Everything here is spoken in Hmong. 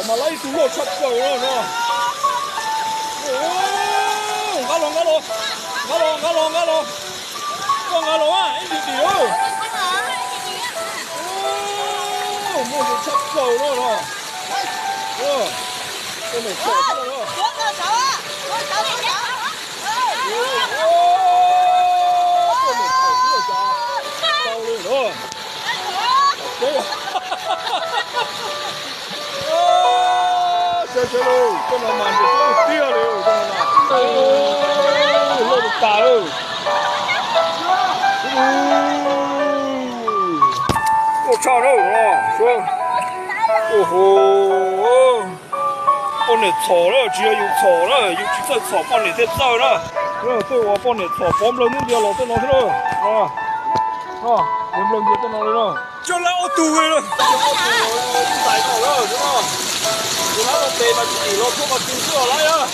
Mas lawv ib tug loj tshaj plaws no no. Nqa los, nqa los, nqa los, nqa los, nqa los. Koj nqa los a, ib ntsis dim. Muaj ntau tshaj plaws no no. Poj niam txhom no. Poj niam txhom tau li no. Sawv sawv lawm, koj no mas nws loj tiag li, koj no mas loj tas lawm. Loj tshaj lawm no. Ua ho, poj niam txhom na, tsis yog yus txhom na, yus tsis txawj txhom poj niam thiaj txawj na. Tej uas poj niam txhom pov nplawg ntub ntias los tej no thiab na. Nplawg ntias tej no li na. Coj lawv ob tug, ob tug tais no lawm no. Tus lab los tes mas tsis dim los tuaj mas tsis xwb os lawm.